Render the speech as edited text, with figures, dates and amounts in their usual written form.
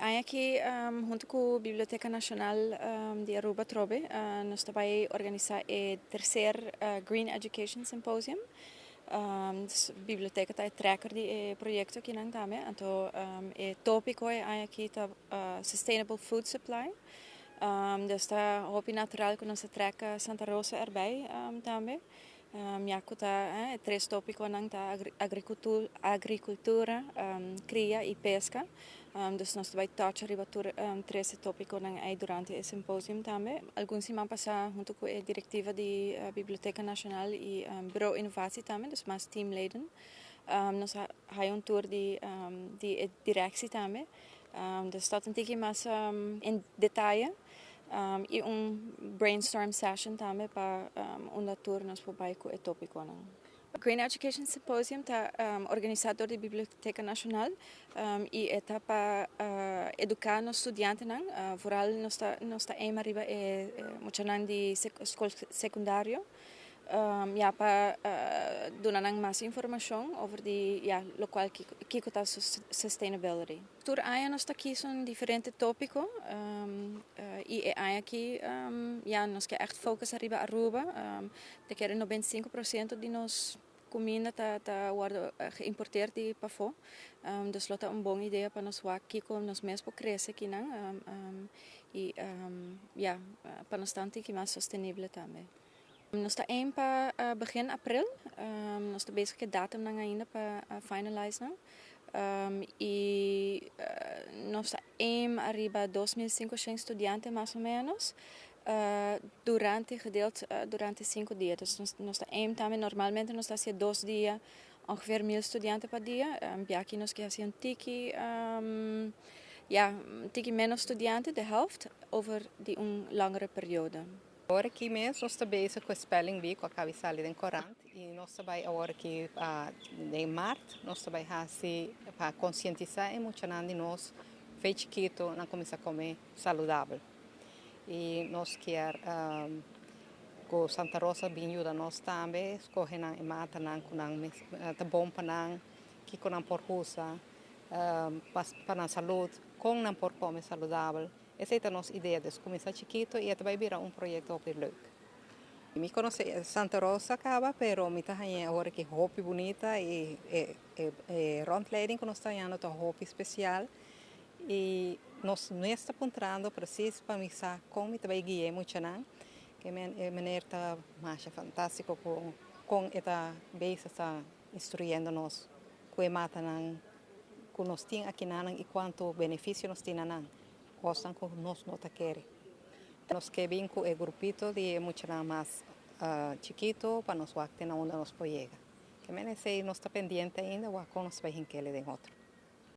Aña aki, hunto cu Biblioteca Nacional di Aruba trobe, nos ta bay organisa e tercer Green Education Symposium. Biblioteca ta e trekker di e proyecto aki nan tambe. Anto e topico e aña aki ta Sustainable Food Supply. Dus ta hopi natural cu nos ta trek Santa Rosa erbij tambe. Ya cu ta e tres topiconan ta agricultura, cria y pesca. Dus nos ta bay touch riba tur tres topiconan ey durante e symposium tambe. Algun siman pasa, hunto cu e directiva di Biblioteca Nacional y Bureau Innovatie tambe, dus mas teamleden, nos a haya un tour di e directie tambe. Dus dat un tiki mas in detaye y un brainstorm session tambe pa unda tur nos por bay cu e topiconan. Green Education Symposium ta organisa door di Biblioteca Nacional y e ta pa educa nos studiantenan, vooral nos ta aim riba e muchanan di scol secundario, ya, pa duna nan mas informacion over di, ya, locual kico ta sustainability. Tur aña nos ta kies un diferente topico y e aña aki, ya, nos kier echt focus riba Aruba. Te kere 95% di nos cuminda ta wordo geïmporteerd di pafo. Dus lo ta un bon idea pa nos wak kico nos mes por crece akinan y ya, pa nos ta un tiki mas sostenibel tambe. Nos ta aim pa begin april. Nos ta bezig cu e datumnan ainda pa finalize nan. Y nos ta aim ariba 2500 studiante mas o menos durante gedeeld durante 5 dia. Dus nos ta aim tambe, normalmente nos ta haci 2 dia ongeveer 1000 studiante pa dia. Biaha nos kier haci un tiki, ja, un tiki menos studiante, de helft, over di un langere periode. Awor aki mes nos ta bezig cu spelling bee, cu a caba di sali den corant, y nos ta bay awor aki na maart, nos ta bay haci pa concientisa e muchanan di nos for di chikito nan cuminsa come saludabel. Y nos kier cu Santa Rosa bin yuda nos tambe, scoge nan e matanan cu nan ta bon pa nan, cu nan por usa pa nan salud, con nan por come saludabel. Esey ta nos idea, di cuminsa chikito y tambe bira un proyecto hopi leuk. Mi conoce Santa Rosa caba, pero mi ta awor cu hopi bunita y rondleiding cu nos ta hayando ta hopi special y nos no ta puntrando precies pa mi sa con mi tambe guia muchanan, cu meneer ta mas fantastico con e ta bezig, ta instruyendo nos cu e matanan cu nos tin akinan y cuanto beneficio nos tin nan, cosnan cu nos no ta kere. Nos kier bin cu e grupito di muchanan mas chikito pa nos wak na unda nos por yega. Kiermen esey nos ta pendiente ainda, wak con nos bay hinkele den otro.